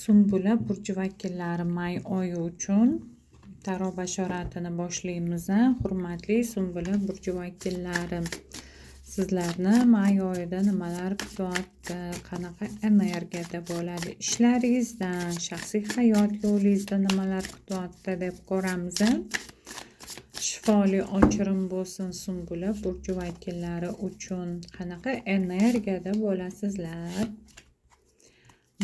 Sumbula burji vakillari may oyi uchun taro bashoratini boshlaymiz. Hurmatli Sumbula burji vakillari, sizlarni may oyida nimalar kutyapti, qanaqa energiyada bo'ladi, ishlaringizda, shaxsiy hayot yo'lingizda nimalar kutyapti deb ko'ramiz. Shifoli ochirim bo'lsin Sumbula burji vakillari uchun. Qanaqa energiyada bo'lasizlar?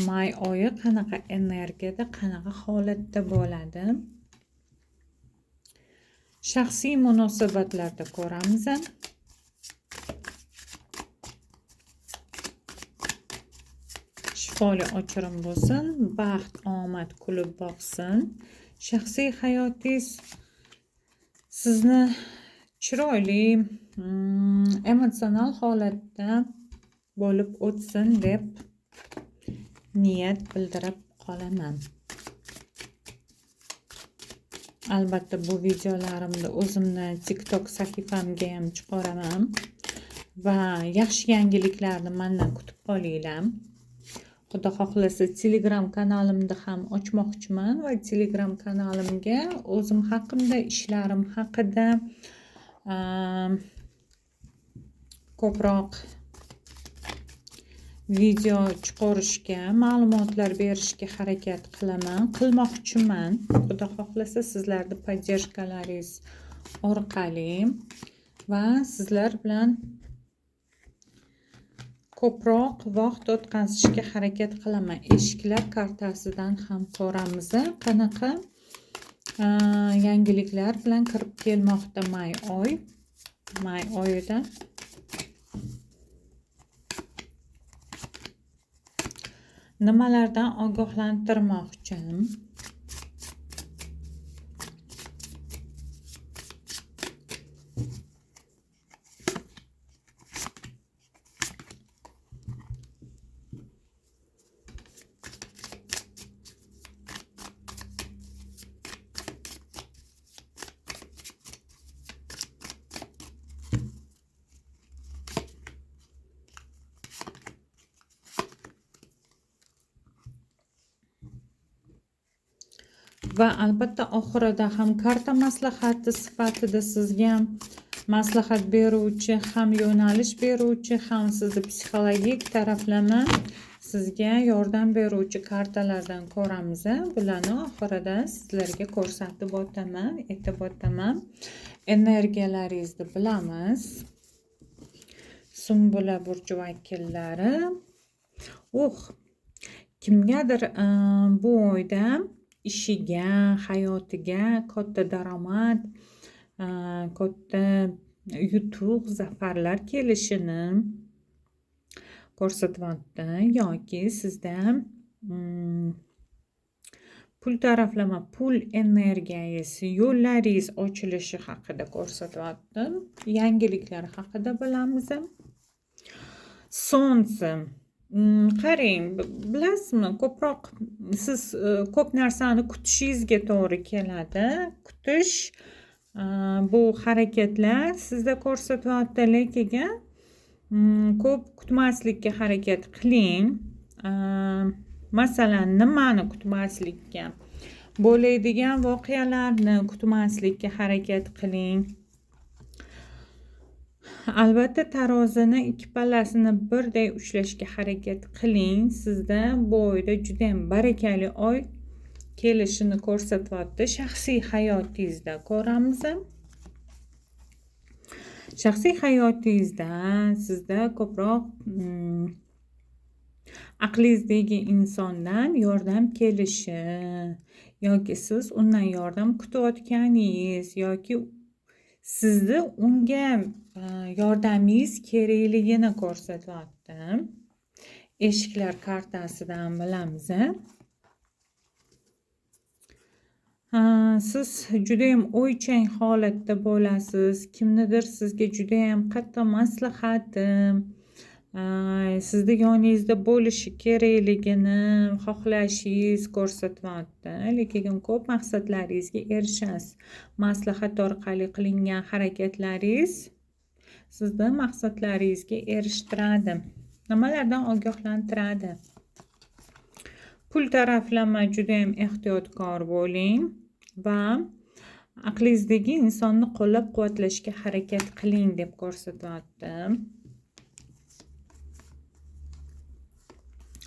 May oyi qanaqa energiyada, qanaqa holatda bo'ladi? Shaxsiy munosabatlarda ko'ramiz. Shifoli ochirim bo'lsin, baxt, omad kulib boqsin. Shaxsiy hayotingiz sizni chiroyli, emotsional holatda bo'lib o'tsin deb niyat bildirib qolaman. Albatta bu videolarimni o'zimni TikTok sahifamga ham chiqaraman va yaxshi yangiliklarni mendan kutib qolinglar. Xudo xohlasa Telegram kanalimni ham ochmoqchiman va Telegram kanalimga o'zim haqimda, ishlarim haqida ko'proq video chiqarishga, ma'lumotlar berishga harakat qilaman, qilmoqchiman. Xudo xohlasa sizlarni podдержкalaringiz orqali va sizlar bilan ko'proq vaqt o'tkazishga harakat qilaman. Eshiklar kartasidan ham ko'ramiz, qanaqa yangiliklar bilan kirib kelmoqda may oy, may oyida. Nimalardan ogohlantirmoqchi? Va albatta oxirida ham karta maslahati sifatida sizga maslahat beruvchi, ham yo'nalish beruvchi, ham sizni psixologik taraflama sizga yordam beruvchi kartalardan ko'ramiz. Bularni oxirida sizlarga ko'rsatib o'taman, aytib o'taman. Energiyalaringizni bilamiz. Sumbula burji vakillari. Kimgadir bu oyda ishiga, hayotiga katta daromad, katta yutuq, zafarlar kelishini ko'rsatyapti yoki sizda pul taraflama, pul energiyangiz, yo'llaringiz ochilishi haqida ko'rsatyapti. Yangiliklar haqida bilamiz. Солнце. Qarang, bilasizmi, ko'proq siz ko'p narsani kutishingizga to'g'ri keladi. Kutish, bu harakatlar sizda ko'rsatyapti, lekin ko'p kutmaslikka harakat qiling. Masalan, nimani kutmaslikka? Bo'ladigan voqealarni kutmaslikka harakat qiling. Albatta tarozini ikki pallasini birday ushlashga harakat qiling. Sizda bu oyda juda ham barakali oy kelishini ko'rsatyapti. Shaxsiy hayotingizda ko'ramiz. Shaxsiy hayotingizda sizda ko'proq aqlingizdagi insondan yordam kelishi yoki siz undan yordam kutayotganingiz yoki sizni unga yordamingiz kerakligini ko'rsatyapti. Eshiklar kartasidan bilamiz. Siz juda ham o'ychan holatda bo'lasiz. Kimnidir sizga juda ham qattiq maslahati, sizni yoningizda bo'lishi kerakligini xohlashingiz ko'rsatyapti. Lekin ko'p maqsadlaringizga erishasiz. Maslahat orqali qilingan harakatlaringiz sizni maqsadlaringizga erishtiradi. Nimalardan ogohlantiradi? Pul taraflama judayam ehtiyotkor bo'ling va aqlingizdagi insonni qo'llab-quvvatlashga harakat qiling deb ko'rsatyapti.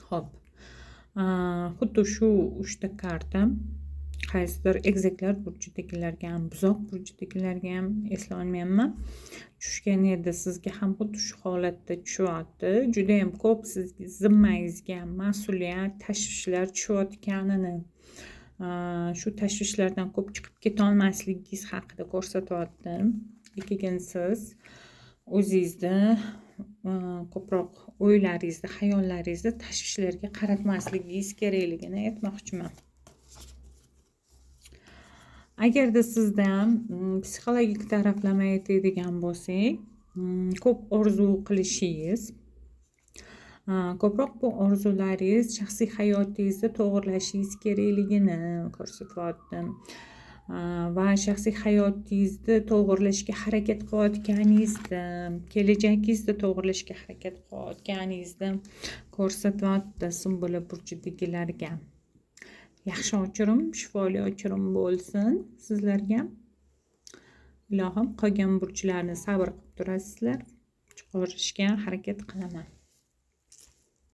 Xo'p. Xuddi shu 3 ta karta qaysidir egizaklar burchidagilarga ham, buzoq burchidagilarga ham eslolmayapman, tushgan edi. Sizga ham xuddi shu holatda tushyapti. Juda ham ko'p sizga zimmangizga mas'uliyat, tashvishlar tushayotganini, shu tashvishlardan ko'p chiqib ketolmasligingiz haqida ko'rsatyapti. Lekin siz o'zingizni ko'proq o'ylaringizni, xayollaringizni tashvishlarga qaratmasligingiz kerakligini aytmoqchiman. Agarda sizda psixologik taraflama aytadigan bo'lsak, ko'p orzu qilishingiz, ko'proq bu orzularingiz shaxsiy hayotingizni to'g'irlashingiz kerakligini ko'rsatyapti. Va shaxsiy hayotingizni to'g'irlashga harakat qilayotganingizni, kelajagingizni to'g'irlashga harakat qilayotganingizni ko'rsatyapti Sumbula burchidagilarga. Yaxshi ochirim, shifoli ochirim bo'lsin sizlarga. Ilohim, qolgan burchlarni sabr qilib turasizlar, chiqarishga harakat qilaman.